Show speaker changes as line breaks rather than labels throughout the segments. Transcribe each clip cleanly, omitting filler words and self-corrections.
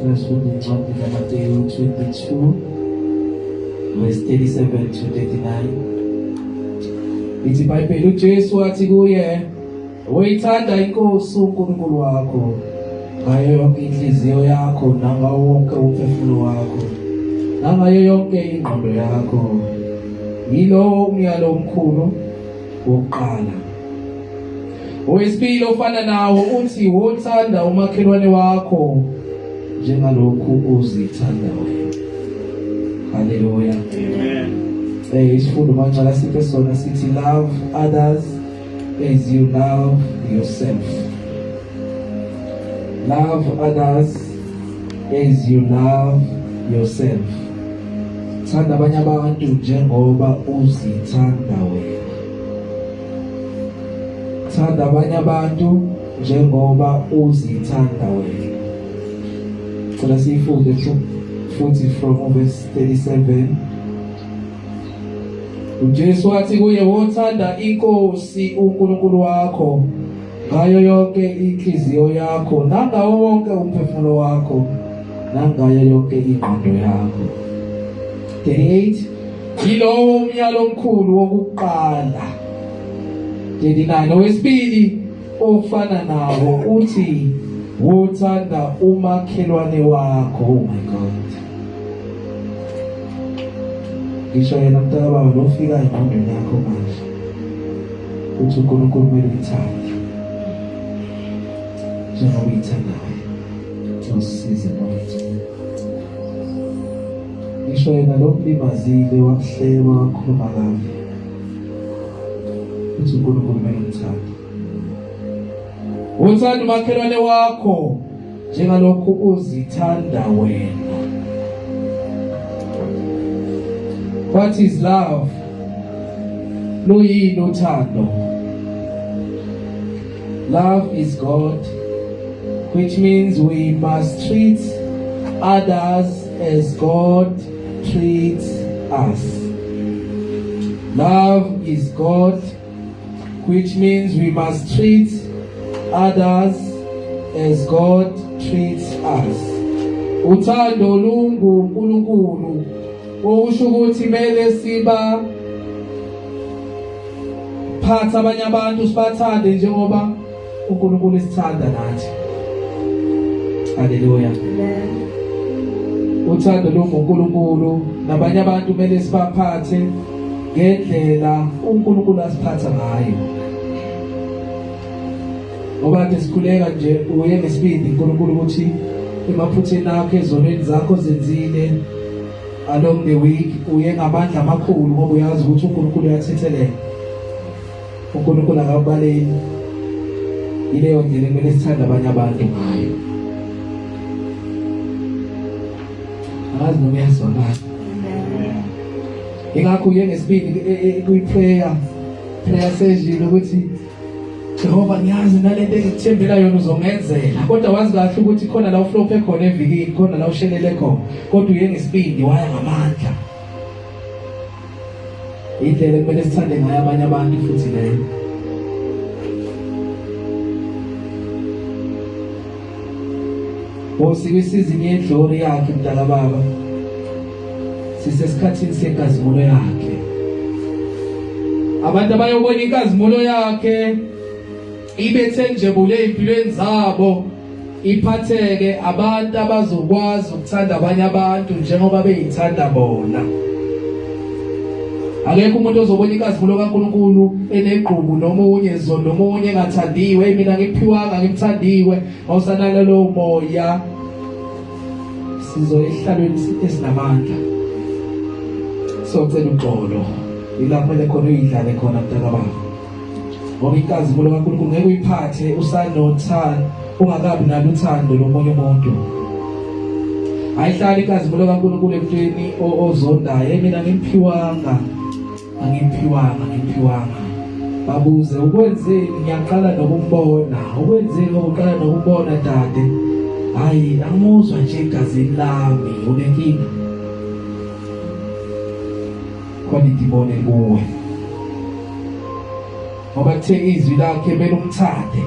Cela sifunde incwadi kaMateyu 22 verse 37 to 39. Lithi iBhayibheli, uJesu wathi kuye, "Woyithanda iNkosi uNkulunkulu wakho ngayo yonke inhliziyo yakho nangawo wonke umphefumulo wakho nangayo yonke ingqondo yakho. Yilowo umyalo omkhulu wokuqala. Owesibili ofana nawo uthi wothanda umakhelwane wakho njengalokhu uzithanda wena. Haleluya.
Amen.
Isifundo mangcala siphe sona sithi love others as you love yourself. Love others as you love yourself. Thanda abanye abantu njengoba uzithanda wena. Thanda abanye abantu njengoba uzithanda wena. Cela siyifunde futhi from verse 37. UJesu wathi kuye, wothanda iNkosi uNkulunkulu wakho ngayo yonke inhliziyo yakho nangawo wonke umphefumulo wakho nangayo yonke ingqondo yakho. 38 Yilowo umyalo omkhulu wokuqala. 39 Owesibili ofana nawo uthi wothanda umakhelwane wakho. Oh my God, ngisho yena mntaka baba lofika engqondweni yakho manje uthi uNkulunkulu kumele umthande njengoba uyithanda wena. Usisize mawethu. Ngisho yena lo mlimazile wakuhleba wakhuluma kabi uthi uNkulunkulu kumele umthande. Uthanda umakhelwane wakho njengalokhu uzithanda wena. What is love? Luyini uthando? Love is God, which means we must treat others as God treats us. Love is God, which means we must treat others as God treats us. Uthando lunguNkulunkulu, okusho ukuthi kumele siba phatha abanye abantu sibathande njengoba uNkulunkulu esithanda nathi. Haleluya. Uthando lunguNkulunkulu, nabanye abantu kumele sibaphathe ngendlela uNkulunkulu asiphatha ngayo. Ngoba kade sikhuleka nje uye ngesibindi uNkulunkulu ukuthi emaphutheni akho, ezonweni zakho zenzile along the week, uye ngamandla amakhulu ngoba uyazi ukuthi uNkulunkulu uyathethelela. uNkulunkulu akakubaleli. Yileyo ndlela ekumele sithande abanye abantu ngayo. Angazi noma uyazwakala. Ingakho uye ngesibindi kwi-prayer prayer session ukuthi Jehova, ngiyazi nalento engikuthembela yona uzongenzela, kodwa wazi kahle ukuthi khona la uflophe khona evikini, khona la ushelele khona, kodwa uye ngesibindi waya ngamandla. Indlela ekumele sithande ngayo abanye abantu futhi leyo. Nkosi, kwisizini yeglory yakhe mntaka baba, sisesikhathini senkazimulo yakhe. Abantu abayobona inkazimulo yakhe ibe thenjebule ezimpilweni zabo, iphatheke abantu abazokwazi ukuthanda abanye abantu njengoba beyithanda bona. Akekho umuntu ozobona inkazimulo kaNkulunkulu enegqubu nomunye zondo omunye engathandiwe, mina ngiphiwanga ngimthandiwe. Awusanalo lowo moya, sizoya esihlalweni esinamandla socela uxolo. Ila kumele khona uyidlale khona mntakababa, ngoba inkazimulo kaNkulunkulu ngeke uyiphathe usanothando, ungakabi nalo uthando lomunye umuntu. Ayihlali inkazimulo kaNkulunkulu emntwini ozondayo. Mina ngimphiwanga, angiphiwanga, ngiphiwanga. Babuze ukwenzeni, ngiyaqala nokumbona. Ukwenzeni uqala nokumbona dade? Hayi, angimuzwa nje egazini lami. Unenkinga, khona idimoni kuwe, ngoba kuthe izwi lakhe kumele umthande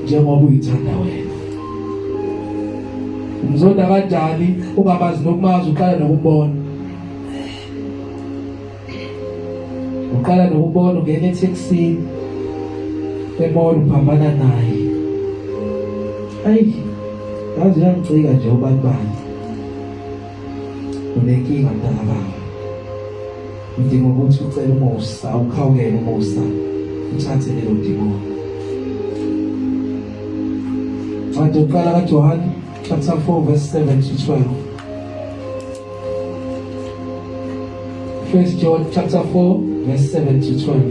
njengoba uyithanda wena. Umzonda kanjani ungamazi nokumazi uqala nokumbona? Uqala nokubona ungena etaxini emall uphambana naye. Ayi, yazi uyangicika nje ubani bani. Unenkinga mntana baba. Udinga ukuthi ucele umusa, ukhawukele umusa, uthathe lelo dimoni. Ncwadi yokuqala kaJohane chapter 4 verse 7 to 12. First John chapter 4 verse 7 to 12.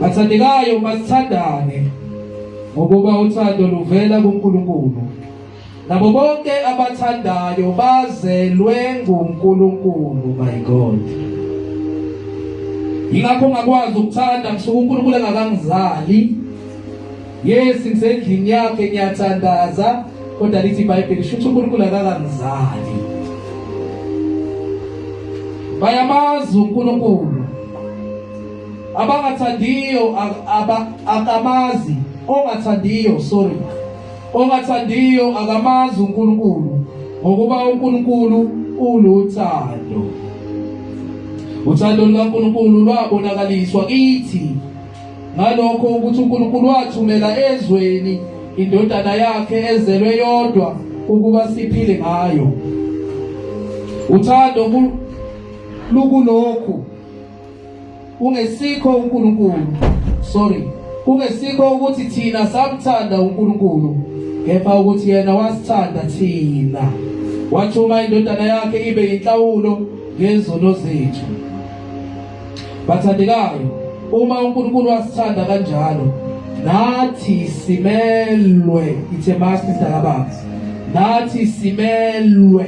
Bathandekayo masithandane ngokuba uthando luvela kuNkulunkulu. Nabo bonke abathandayo bazelwe nguNkulunkulu, my God. Yingakho ngakwazi ukuthanda ngisuka uNkulunkulu engakangizali. Yes, ngisendlini yakhe ngiyathandaza kodwa lithi iBhayibheli shuthi uNkulunkulu akakangizali. Bayamazi uNkulunkulu. Abangathandiyo akamazi, ongathandiyo sorry. Ongathandiyo akamazi uNkulunkulu, ngokuba uNkulunkulu uluthando. Uthando lukaNkulunkulu lwabonakaliswa kithi ngalokho ukuthi uNkulunkulu wathumela ezweni indodana yakhe ezelwe yodwa ukuba siphile ngayo. Uthando lukulokhu kungesikho uNkulunkulu sorry kungesikho ukuthi thina samthanda uNkulunkulu kepha ukuthi yena wasithanda thina wathuma indodana yakhe ibe yinhlawulo ngezono zethu. Bathandekayo, uma uNkulunkulu wasithanda kanjalo nathi simelwe, it's a must mntakababa, nathi simelwe.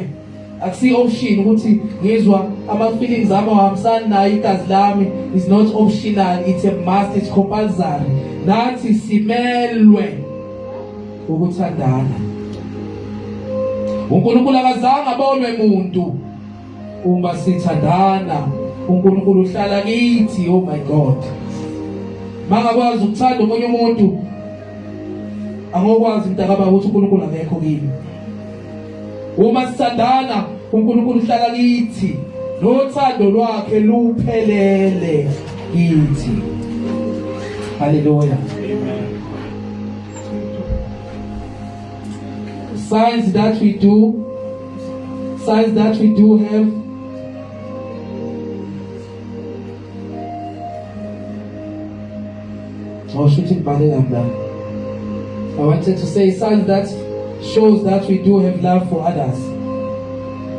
Akusi option ukuthi ngizwa ama feelings ami ahambisani nayo igazi lami, is not optional, it's a must, it's compulsory. Nathi simelwe ukuthandana. uNkulunkulu akazange abonwe muntu. Uma sithandana uNkulunkulu uhlala kithi. Oh my God, mangakwazi ukuthanda omunye umuntu angokwazi mntakababa ukuthi uNkulunkulu akekho kimi. Uma sithandana uNkulunkulu uhlala kithi nothando lwakhe luphelele kithi. Haleluya. Amen. Signs that we do, signs that we do have Oh, shooting la. I wanted to say signs that shows that we do have love for others.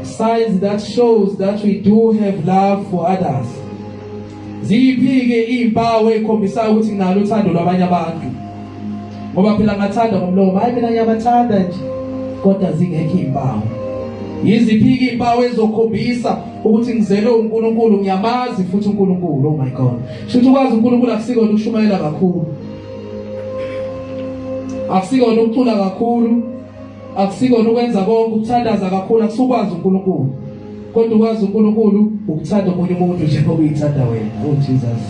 Signs that shows that we do have love for others. Ziphi-ke iy'mpawu ey'khombisayo ukuthi nginalo uthando lwabanye abantu? Ngoba phela ngathanda ngomlomo, hayi mina ngiyabathanda nje, kodwa zingekho iy'mpawu. Yiziphi-ke iy'mpawu ezokhombisa ukuthi ngizelwe uNkulunkulu, ngiyamazi futhi uNkulunkulu? Oh my God. Shuthi ukwazi uNkulunkulu akusikona ukushumayela kakhulu, akusikona ukucula kakhulu, akusikona ukwenza konke, ukuthandaza kakhulu, akusukwazi uNkulunkulu. Kodwa ukwazi uNkulunkulu ukuthanda omunye umuntu njengoba uyithanda wena. Oh Jesus.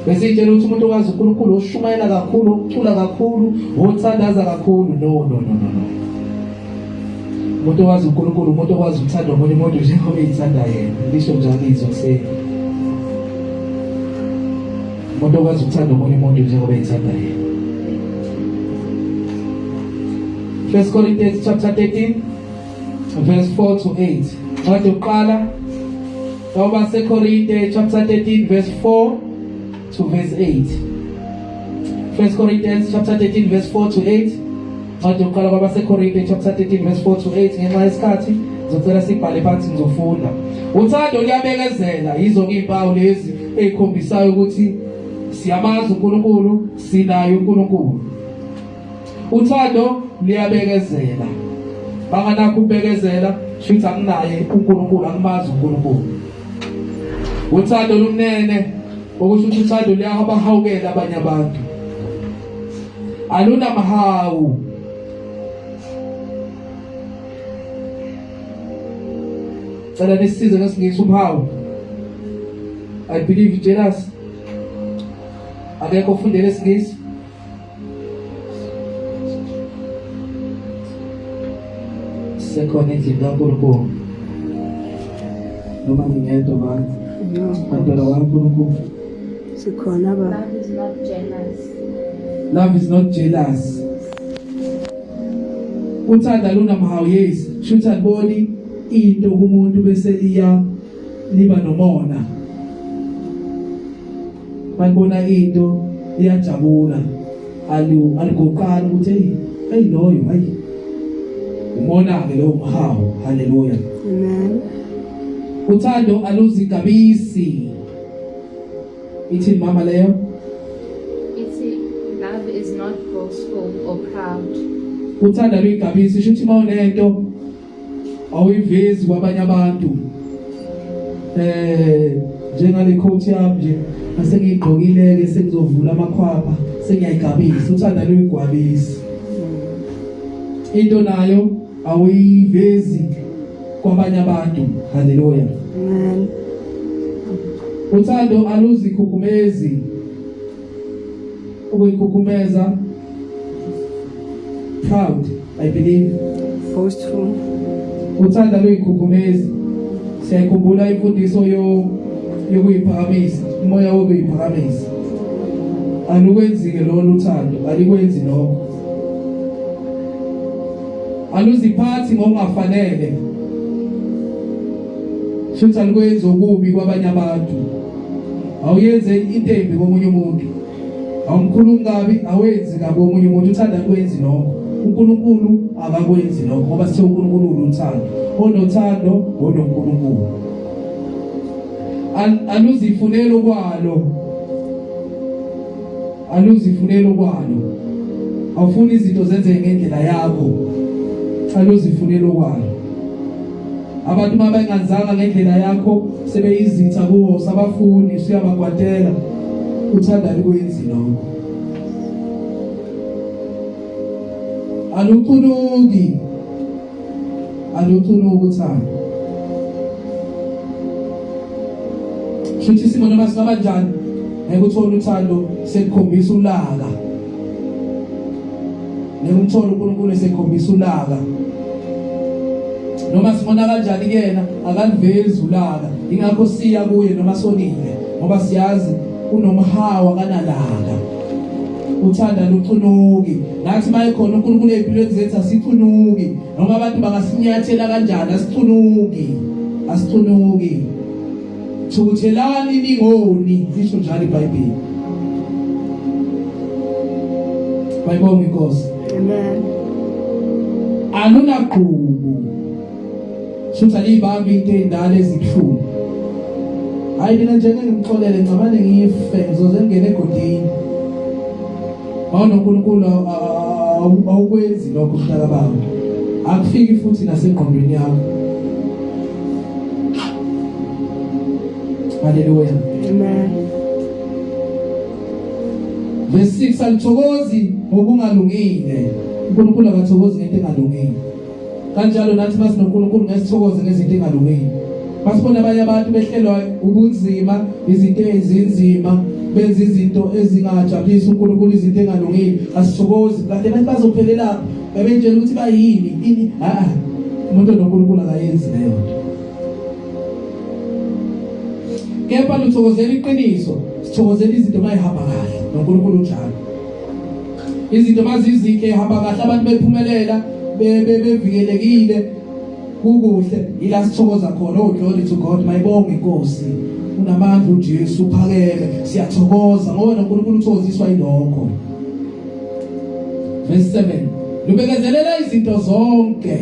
Besitshela ukuthi umuntu owazi uNkulunkulu oshumayela kakhulu, ocula kakhulu, othandaza kakhulu. No, no, no, no, no. Umuntu owazi uNkulunkulu umuntu okwazi ukuthanda omunye umuntu njengoba eyithanda yena. Lisho njalo izwi kuseni. Umuntu okwazi ukuthanda omunye umuntu njengoba eyithanda yena. First Corinthians chapter 13 verse 4 to 8. Ncwadi yokuqala kwabaseKorinte chapter 13 verse 4 to verse 8. First Corinthians chapter 13 verse 4 to 8. Ncwadi yokuqala kwabaseKorinte chapter 13 verse 4 to 8. Ngenxa yesikhathi ngizocela sibhale phansi ngizofunda. Uthando luyabekezela, yizo izimpawu lezi ezikhombisayo ukuthi siyamazi uNkulunkulu, sinaye uNkulunkulu. Uthando luyabekezela. Banganakho ukubekezela, shuthi anginaye uNkulunkulu, angimazi uNkulunkulu. Uthando lumnene, okusho ukuthi uthando luyabahawukela abanye abantu. Alunamhawu. Cela nisisize ngesingisi umhawu. I believe jealous. Akekho ofundele isingisi. Sekhona endlini kaNkulunkulu. Noma ngingedwa bani? Bantwana kaNkulunkulu.
Sikhona baba.
Love is not jealous.
Love is not jealous. Uthanda lunamhawu yes. Shuthi aliboni into kumuntu bese liya liba nomona. Balibona into liyajabula. Alu aligoqani ukuthi hey hey loyo hayi. Umona ke lo mhawu. Hallelujah.
Amen.
Uthando aluzigabisi. Ithi mama leyo?
Ithi love is not boastful or proud.
Uthanda luyigabisi shuthi mawunento awuyivezi kwabanye abantu. Njengale coat yami nje asengiyigqokile ke sengizovula amakhwapha sengiyayigabisa uthanda luyigwabisa. Into nayo awuyivezi kwabanye abantu. Hallelujah.
Amen.
Uthando aluzikhukhumezi. Ukuyikhukhumeza proud I believe.
Boastful.
Uthanda luyikhukhumezi. Siyayikhumbula imfundiso yokuyiphakamisa, umoya wokuyiphakamisa. Alukwenzi ke lolu uthando, alikwenzi lokho. Aluziphathi ngokungafanele. Shuthi alikwenzi okubi kwabanye abantu. Awuyenze into embi komunye umuntu. Awumkhulumi kabi, awenzi kabi komunye umuntu, uthanda kwenzi lokho. uNkulunkulu akakwenzi lokho ngoba sithe uNkulunkulu uthando. Onothando onoNkulunkulu. Aluzifunelo kwalo. Aluzifunelo kwalo. Awufuni izinto zenzeke ngendlela yakho. Aluzifunelo kwalo. Abantu mabenganzanga ngendlela yakho sebeyizitha kuwo sabafuni usuyabagwadela. Uthanda likwenzi lokho. Alucunuki. Alucunuki uthando. Shuthi isimo noma singaba njani ngeke uthole uthando sekukhombisa ulaka. Ngeke umthole uNkulunkulu esekhombisa ulaka. Noma sibona kanjani kuyena akalivezi ulaka. Ingakho siya kuye noma sonile ngoba siyazi unomhawu akanalaka. Uthanda lucunuki. Nathi mayekhona uNkulunkulu empilweni zethu asicunuki. Noma abantu bangasinyathela kanjani asicunuki. Asicunuki. Thukuthelani ningoni lisho njalo iBhayibheli. Bayibonga inkosi.
Amen.
Alunagqubu. Shuthi aliyibambi into endala ezibuhlungu. Hayi mina nje ngeke ngixolele ngicabane ngife ngizoze ngene egodini. MawunoNkulunkulu awukwenzi lokho mntaka baba. Akufiki futhi nasengqondweni yakho. Hallelujah.
Amen.
Verse 6 alithokozi ngokungalungile. uNkulunkulu akathokozi ngento engalungile. Kanjalo nathi masinoNkulunkulu ngesithokoze ngezinto engalungile. Masibona abanye abantu behlelwa ubunzima, izinto ezinzima, benza izinto ezingajabulisi uNkulunkulu, izinto engalungile, asithokozi. Kade bathi bazophelela bebentshela ukuthi bayini ini a umuntu onoNkulunkulu akayenzi leyo nto. Kepha luthokozela iqiniso, sithokozela izinto mayihamba kahle noNkulunkulu unjalo. Izinto mazizinhle ihamba kahle abantu bephumelela bevikelekile kukuhle ila sithokoza khona. Oh glory to God, mayibonge inkosi. Unamandla uJesu uphakeme, siyathokoza ngoba noNkulunkulu uthokoziswa yilokho. Verse 7 lubekezelela izinto zonke.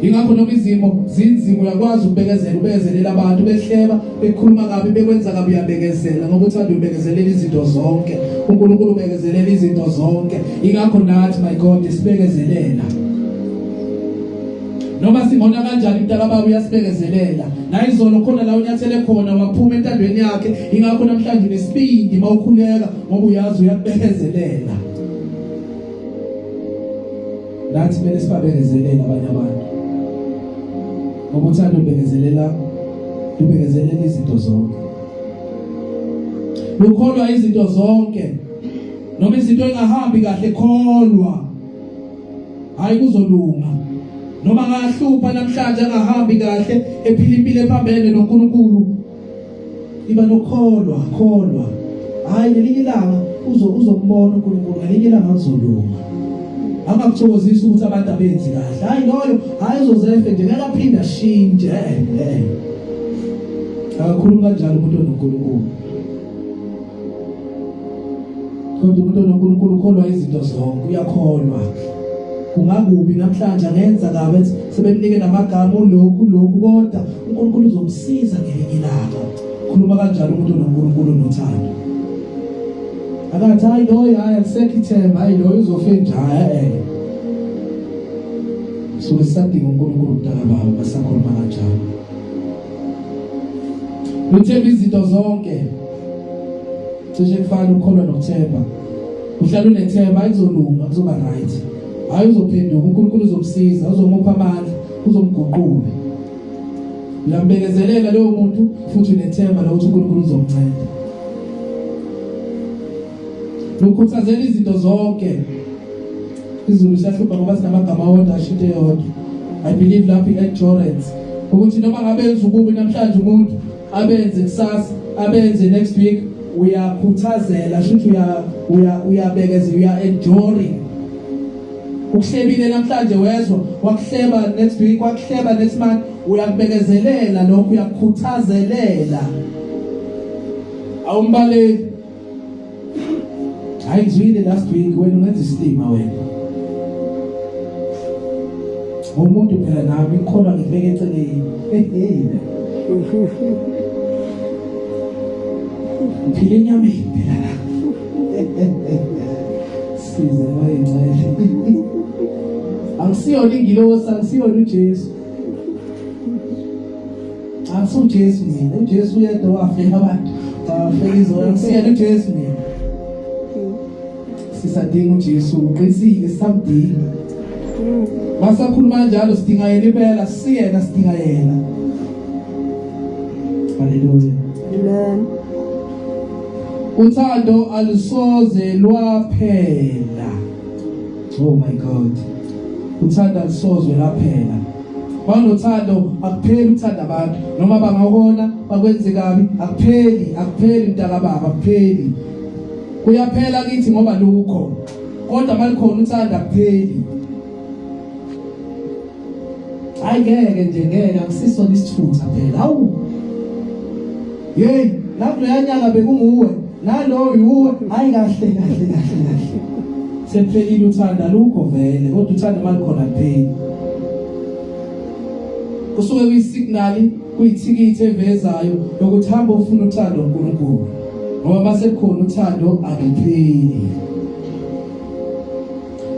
Ingakho noma izimo zinzima uyakwazi ukubekezela, ubekezelela abantu behleba, bekhuluma kabi, bekwenza kabi, uyabekezela ngoba uthanda ubekezelela izinto zonke. uNkulunkulu ubekezelela izinto zonke. Ingakho nathi my God sibekezelela. Noma singona kanjani mntaka baba uyasibekezelela. Nayizolo khona la unyathele khona waphuma entandweni yakhe. Ingakho namhlanje unesibindi mawukhuleka ngoba uyazi uyakubekezelela. Nathi kumele sibabekezelele abanye abantu. Ngoba uthando ubekezelela ubekezelela izinto zonke. Lukholwa izinto zonke. Noma izinto engahambi kahle kholwa. Hayi kuzolunga. Noma ngahlupha namhlanje angahambi kahle ephila impilo ephambene noNkulunkulu. Iba nokholwa, kholwa. Hayi ngelinye ilanga uzombona uNkulunkulu, ngelinye ilanga uzolunga. Angakuthokozisi ukuthi abantu abenzi kahle. Hayi loyo, hayi uzozefe nje ngeke aphinde ashintshe. Eh. Akakhulumi kanjalo umuntu onoNkulunkulu. Kodwa umuntu onoNkulunkulu ukholwa izinto zonke, uyakholwa. Kungakubi namhlanje angenza kabi ethi sebemnike namagama ulokhu lokhu kodwa uNkulunkulu uzomsiza ngelinye ilanga. Khuluma kanjalo umuntu onoNkulunkulu nothando. Akathi hayi loyo hayi alisekho ithemba hayi loyo uzofe njalo eh. Suke sisadinga uNkulunkulu mntaka baba basakhuluma kanjalo. Uthemba izinto zonke. Cishe kufana ukukholwa nokuthemba. Uhlala unethemba ayizolunga kuzoba right. Hayi uzophenduka uNkulunkulu uzomsiza, uzomupha amandla, uzomguqula. Uyambekezelela lowo muntu futhi unethemba lokuthi uNkulunkulu uzomnceda. Lukhuthazela izinto zonke. Izulu siyahlupha ngoba sinamagama awodwa ashintshe yodwa. I believe lapho i-endurance ukuthi noma ngabe enza ububi namhlanje umuntu abenze kusasa abenze next week uyakhuthazela shuthi uya uya uyabekezela uya enduring ukuhlebile namhlanje wezwa wakuhleba next week wakuhleba next month uyakubekezelela lokho uyakukhuthazelela awumbaleki hayi ngizwile last week wena ungenza isilima wena umuntu phela nami ikholwa ngibeke eceleni ngiphile enyameni phela la size bayingcwele angisiyona ingilosi angisiyona uJesu Angisujesu mina, uJesu uyedwa wafela abantu. Wafela izono, angisiyena uJesu mina. Sisadinga uJesu, uqinisile sisamdinga. Masakhuluma kanjalo sidinga yena impela, siyena sidinga yena. Haleluya.
Amen.
Uthando alusoze lwaphela. Oh my God. Uthando alusozwe laphela. Banothando akupheli uthanda abantu noma bangakona bakwenze kabi akupheli akupheli mntakababa akupheli. Kuyaphela kithi ngoba lukho. Kodwa malikhona uthanda akupheli. Hayi ngeke nje ngeke akusisona isithutha phela. Hawu. Hey, nakuleya nyanga bekunguwe, naloyo uwe. Hayi kahle kahle kahle kahle. Sephelile uthanda lukho vele, kodwa uthanda malikhona kuphela. Kusuke kuyisignal, kuyithikithi evezayo lokuthi hamba ufuna uthando uNkulunkulu. Ngoba mase kukhona uthando alupheli.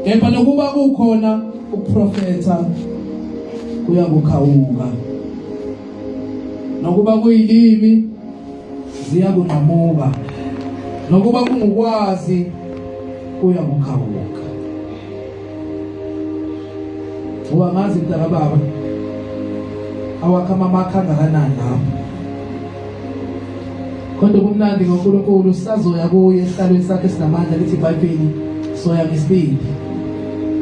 Kepha nokuba kukhona ukuprofetha kuyakukhawuka nokuba kuyilimi ziyakunqamuka nokuba kungukwazi kuyakukhawuka ngoba ngazi mntaka baba awakha amamakha angakanani lapho kodwa kumnandi ngoNkulunkulu sisazoya kuye esihlalweni sakhe sinamandla lithi iBhayibheli soya ngesibindi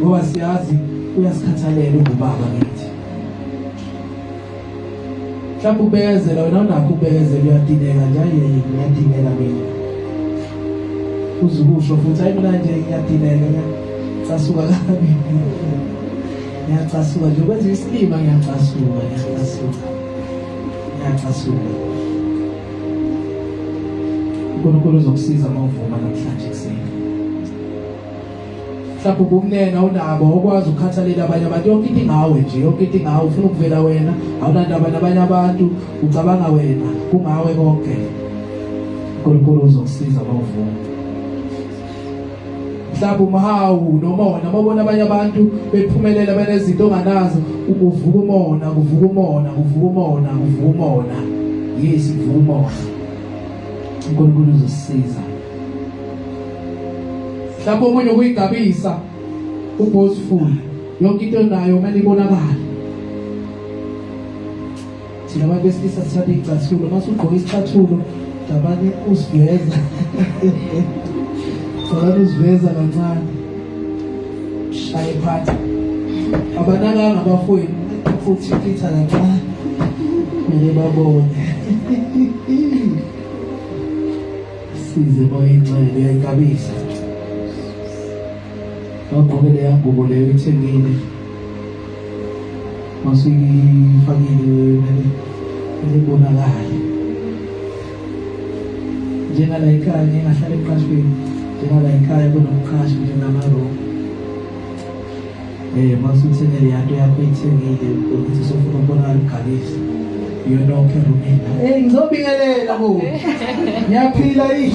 ngoba siyazi uyasikhathalela ungubaba kithi mhlawumbe ubekezela wena unakho ubekezela uyadineka nje ayi ngiyadineka mina uzukusho futhi ayi mina nje ngiyadineka ngiyacasuka kabi ngiyacasuka nje kwenza isilima ngiyacasuka ngiyacasuka ngiyacasuka uNkulunkulu uzokusiza uma uvuma namhlanje ekuseni mhlawumbe ubumnene awunabo awukwazi ukukhathalela abanye abantu yonke into ingawe nje yonke into ingawe ufuna ukuvela wena awunandaba nabanye abantu ucabanga wena kungawe konke uNkulunkulu uzokusiza uma uvuma mhlawumbe umhawu nomona mabona abanye abantu bephumelela benezinto onganazo ukuvuka umona kuvuka umona kuvuka umona kuvuka umona yes kuvuka umona uNkulunkulu uzosiza mhlawumbe omunye ukuyigabisa uboastful yonke into nayo kumele ibonakale thina abantu besilisa sithanda iy'cathulo uma usugqoke isicathulo dabane usiveza dabane usiveza kancane shaye phansi Abanakanga abafowenu futhi chitha kancane. Kumele babone. Size moya ingcwele uyayigabisa. Wagqoke leya ngubo leyo ithengile. Masuyifakile kumele ibonakale. Njengala ekhaya ngingahlala emqashweni. Njengala ekhaya kunomqashi njengamaro. Masuthengele yanto yakho ithengile ukuthi sofuna ukubonakala ugabisa. Iyonokho erumini. Hey ngizobingelela bo. Ngiyaphila yini?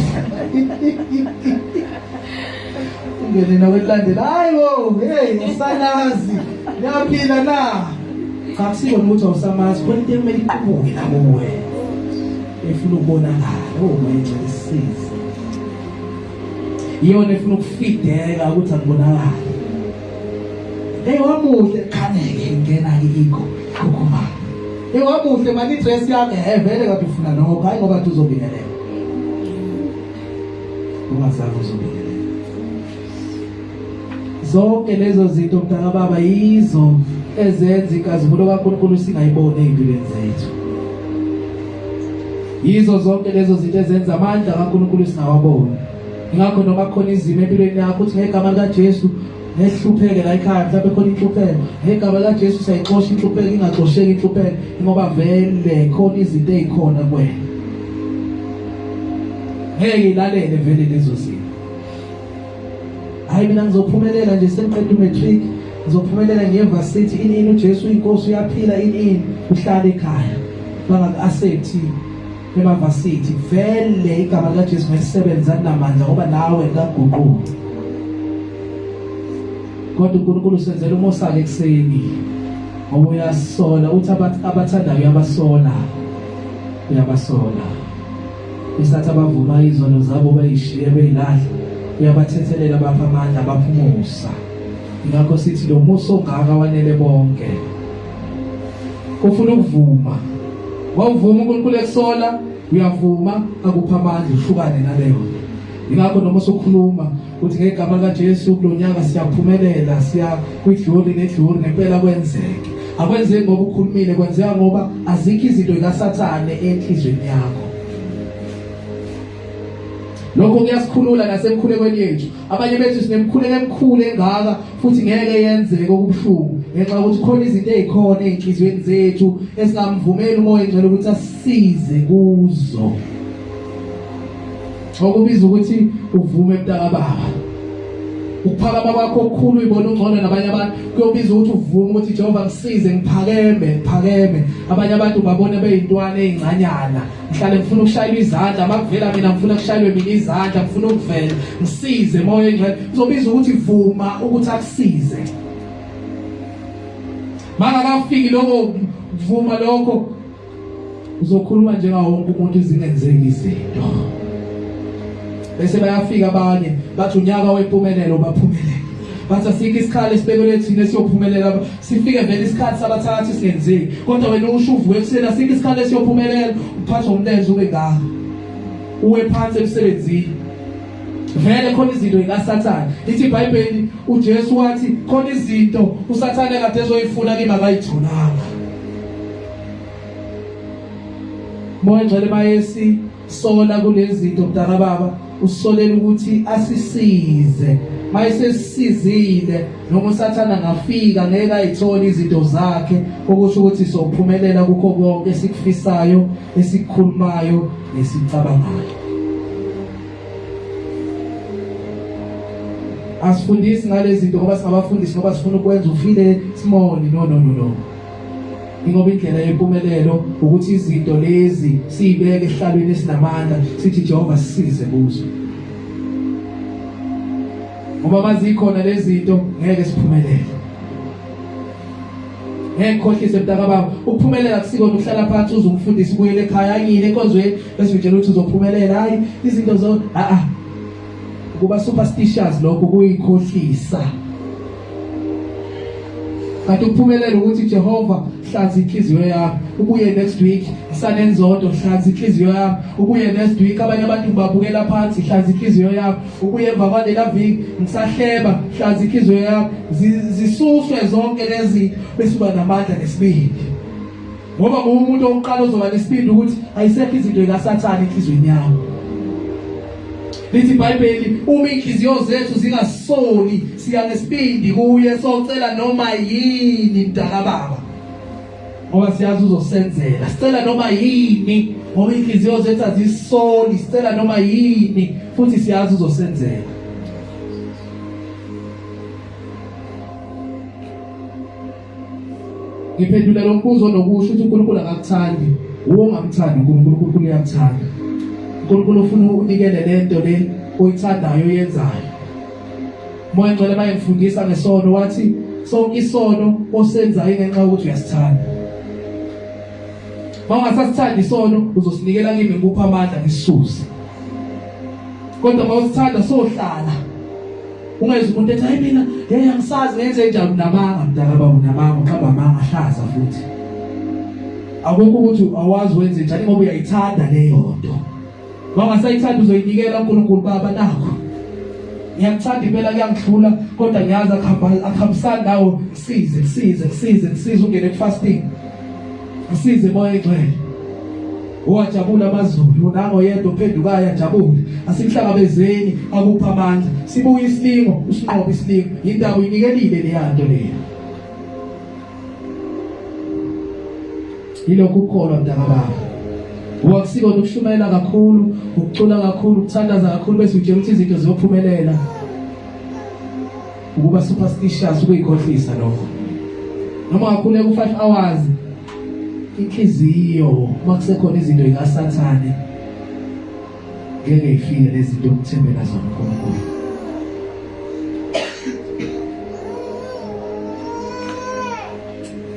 Ungene nakwelilandela. Hayi bo, hey ngisanazi. Ngiyaphila na? Cha kusikona ukuthi awusamazi khona into ekumele iqubuke la kuwe. Efuna ukubonakala. Oh my God, isize. Iyona efuna ukufideka ukuthi akubonakale. Hey wamuhle khaneke ingena ke ikho khukhuma. Hey wamuhle mani dress yakhe he vele kade ufuna lokho hayi ngoba uzobingelela. Ungazange uzobingelela. Zonke lezo zinto mntaka baba yizo ezenza inkazimulo kaNkulunkulu singayiboni ezimpilweni zethu. Yizo zonke lezo zinto ezenza amandla kaNkulunkulu singawaboni. Ingakho noma khona izimo empilweni yakho uthi ngegama likaJesu ngehlupheke la ekhaya mhlawumbe khona inhlupheko ngegama likaJesu siyayixosha inhlupheko ingaxosheki inhlupheko ngoba vele khona izinto ezikhona kuwena. Ngeke ilalele vele lezo zinto. Hayi mina ngizophumelela nje sengiqeda umatric ngizophumelela ngiye-varsity ini ini uJesu inkosi uyaphila ini ini uhlala ekhaya bangaku-accept emavasithi vele igama likaJesu ngelisebenza namandla ngoba nawe kaguquki kodwa uNkulunkulu usenzela umusa ke ekuseni ngoba uyasola uthi abathandayo uyabasola uyabasola isathi abavuma izono zabo bayishiye beyilahla uyabathethelela bapha amandla baphumusa ingakho sithi lo musa ongaka wanele bonke ufuna ukuvuma wawuvuma uNkulunkulu ekusola uyavuma akupha amandla uhlukane naleyo ingakho noma usukhuluma uthi ngegama likaJesu kulonyaka siyaphumelela siya kwidluli nedluli ngempela kwenzeke akwenzeki ngoba ukhulumile kwenzeka ngoba azikho izinto zikaSathane enhlizweni yakho Lokho kuyasikhulula nasemkhulekweni yethu. Abanye bethu sinemkhuleko emikhulu engaka futhi ngeke yenzeke okubuhlungu ngenxa yokuthi khona izinto ezikhona ezinhlizweni zethu esingamvumeli uMoya Ingcwele ukuthi asisize kuzo. Okubiza ukuthi uvume mntakababa. Ukuphakama kwakho okukhulu uyibona ungcono nabanye abantu kuyobiza ukuthi uvume ukuthi Jehova ngisize ngiphakeme ngiphakeme abanye abantu babone beyintwana ezincanyana ngihlale ngifuna ukushayelwa izandla makuvela mina ngifuna kushayelwe mina izandla ngifuna ukuvela ngisize moya engcwele uzobiza ukuthi vuma ukuthi akusize mangakafiki lokho vuma lokho uzokhuluma njengawo wonke umuntu zingenzeki izinto bese bayafika abanye bathi unyaka wempumelelo baphumelele bathi asikho isikhala esibekelwe thina esiyophumelela sifike vele isikhathi sabathathi singenzeki kodwa wena usho uvuke ekuseni asikho isikhala esiyophumelela uphathwa umlenze ube ngaka uwe phansi emsebenzini vele khona izinto zikaSathane lithi iBhayibheli uJesu wathi khona izinto uSathane kade ezoyifuna kimi akayitholanga Moya ngcwele bayesi sola kulezinto mntaka baba usolela ukuthi asisize mayesesizile noma usathana ngafika ngeke ayithole izinto zakhe okusho ukuthi sophumelela kukho konke esikufisayo esikukhulumayo nesicabangayo asifundisi ngalezi zinto ngoba singabafundisi ngoba sifuna ukwenza ufile small no no no no Ingoba indlela yempumelelo ukuthi izinto lezi siyibeke esihlalweni esinamandla sithi Jehova sisize kuzo. Ngoba bazikhona lezi zinto ngeke siphumelele. Ngeke khohlise mntaka baba ukuphumelela kusikona ukuhlala phansi uze umfundisi ubuyele ekhaya ayile enkonzweni bese utshela ukuthi uzophumelela hayi izinto zo a a ukuba superstitious lokho kuyikhohlisa. Kanti ukuphumelela ukuthi Jehova hlanza inhliziyo yami, ubuye next week ngisanenzondo, hlanza inhliziyo yami, ubuye next week abanye abantu ngibabukela phansi, hlanza inhliziyo yami, ubuye emva kwalela viki ngisahleba, hlanza inhliziyo yami, zisuswe zonke lezi bese uba namandla nesibindi. Ngoba umuntu oqala ozoba nesibindi ukuthi ayisekho izinto zikaSathane enhlizweni yami. Lithi iBhayibheli uma inhliziyo zethu zingasoli siya ngesibindi kuye socela noma yini mntakababa. Ngoba siyazi uzosenzela. Sicela noma yini ngoba inhliziyo zethu azisoli, sicela noma yini futhi siyazi uzosenzela. Ngiphendula lo mbuzo nokusho ukuthi uNkulunkulu akakuthandi. Uwo ongamthandi uNkulunkulu, uNkulunkulu uyakuthanda. uNkulunkulu ufuna unikele lento le oyithandayo oyenzayo. Moya Ngcwele bayengifundisa ngesono wathi sonke isono osenzayo ngenxa yokuthi uyasithanda. Mawungasasithandi isono uzosinikela kimi ngikupha amandla ngisisuze. Kodwa mawusithanda sohlala Ungezwa umuntu ethi hayi mina hey angisazi ngenze njani unamanga mntaka baba unamanga uqamba amanga hlaza futhi. Akukho ukuthi awazi wenze njani ngoba uyayithanda leyo nto. Wangasayithanda uzoyinikela uNkulunkulu baba nakho. Ngiyakuthanda impela kuyangihlula kodwa ngiyazi akuhambisani nawo ngisize ngisize ngisize ngisize ungene kufasting. Ngisize moya engcwele. Wajabula amazulu nango yedwa ophendukayo ajabule. Asimhlangabezeni akupha amandla. Sibuye isilingo usinqobe isilingo. Indaba uyinikelile leya nto leyo. Yilokhu ukukholwa mntakababa. Wakusikona ukushumayela kakhulu, ukucula kakhulu, ukuthandaza kakhulu bese utshela ukuthi izinto ziyophumelela. Ukuba superstitious ukuyikhohlisa lokho. Noma ngakhuleka u5 hours inhliziyo uma kusekhona izinto zikaSathane ngeke ifike lezi zinto okuthembela zona uNkulunkulu.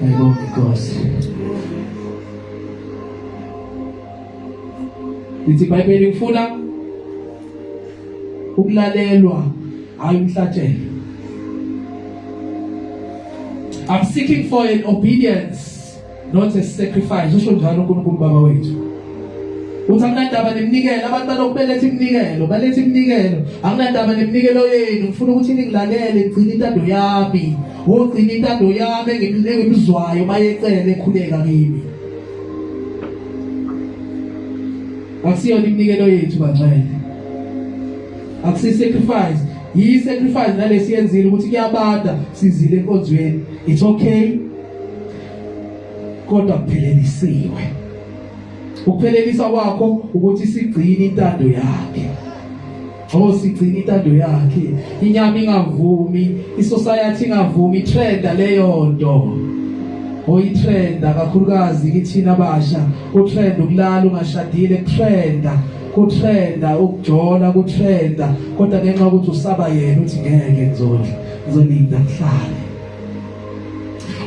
Ayibonge inkosi. Lithi iBhayibheli ngifuna ukulalelwa hayi umhlatshelo. I'm seeking for an obedience not a sacrifice. Usho njalo uNkulunkulu baba wethu. Uthi akunandaba neminikelo, abantu balokhu beletha iminikelo, baletha iminikelo. Akunandaba neminikelo yenu, ngifuna ukuthi ningilalele, ngigcine intando yami. Wogcina intando yami engimzwayo mayecele ekhuleka kimi. Akusiyona iminikelo yethu bangcwele. Akusi sacrifice, yi sacrifice nalesi yenzile ukuthi kuyabanda sizile enkonzweni. It's okay. Kodwa kuphelelisiwe. Ukuphelelisa kwakho ukuthi sigcine intando yakhe. Oh sigcina intando yakhe. Inyama ingavumi, isociety ingavumi, itrenda leyo nto. Oyitrenda kakhulukazi kithina abasha, utrend ukulala ungashadile kutrenda, kutrenda ukujola kutrenda, kodwa ngenxa yokuthi usaba yena uthi ngeke ngizodla, ngizolinda ngihlale.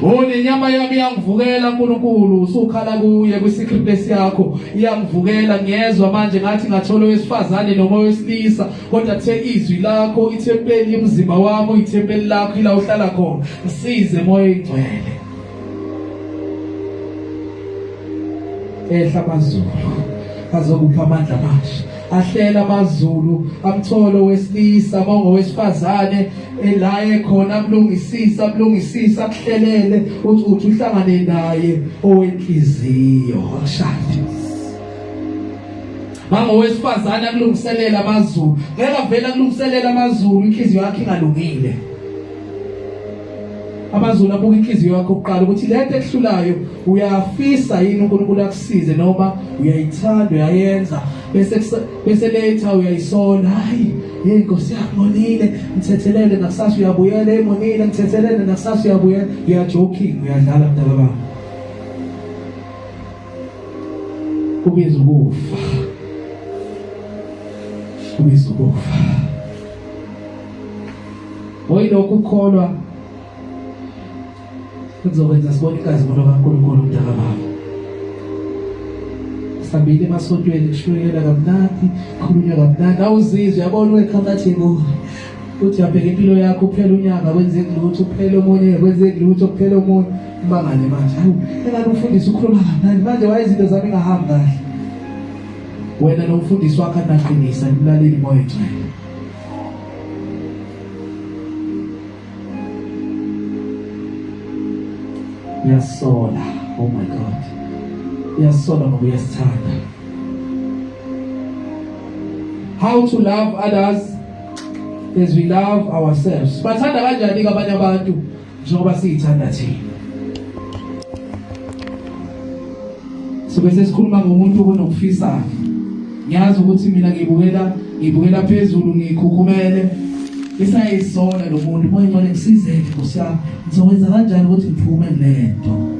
Oh nenyama yami iyangivukela uNkulunkulu usukhala kuye kwi secret place yakho iyangivukela ngiyezwa manje ngathi ngathola owesifazane noma owesilisa kodwa the izwi lakho ithempeli yomzimba wami ithempeli lakho ila uhlala khona ngisize moya ingcwele ehla amazulu azokupha amandla amasha ahlela amazulu amthole owesilisa mongowesifazane ela ekhona amlungisisa amlungisisa akuhlelele uthi uthi uhlangane naye owenhliziyo akushade mangowesifazane akulungiselela amazulu ngeke avele akulungiselela amazulu inhliziyo yakhe ingalungile amazulu abuka inhliziyo yakho kuqala ukuthi lento ekuhlulayo uyafisa yini uNkulunkulu akusize noma uyayithanda uyayenza bese bese later uyayisola hayi hey Nkosi yami ngonile ngithethelele nakusasa uyabuyela emonile ngithethelele nakusasa uyabuyela you are joking uyadlala mntaka baba kubiza ukufa kubiza ukufa oyilokhu ukukholwa kuzokwenza sibone inkazimulo kaNkulunkulu mntaka baba sihambile emasontweni kushunyelwa kamnandi khulunywa kamnandi awuzizwe yabona uwekhamathi yebo Uthi yabheka impilo yakho, uphela unyaka kwenzeki lutho, uphela omunye kwenzeki lutho, kuphela omunye. Imangale manje, hawu, engabe umfundisi ukhuluma kamnandi manje, waye izinto zami ingahambi kahle. Wena nomfundisi wakho anaqinisa, nimlaleli moya engcwele. Uyasola, oh my God, uyasola ngoba uyasithanda. How to love others as we love ourselves. Bathanda kanjani ke abanye abantu njengoba siyithanda thina? Sobe sesikhuluma ngomuntu onokufisa. Ngiyazi ukuthi mina ngibukela phezulu, ngikhukhumele. Isayisola lo muntu, moya ngcwele ngisizeke Nkosi yami. Ngizokwenza kanjani ukuthi ngiphume kulento?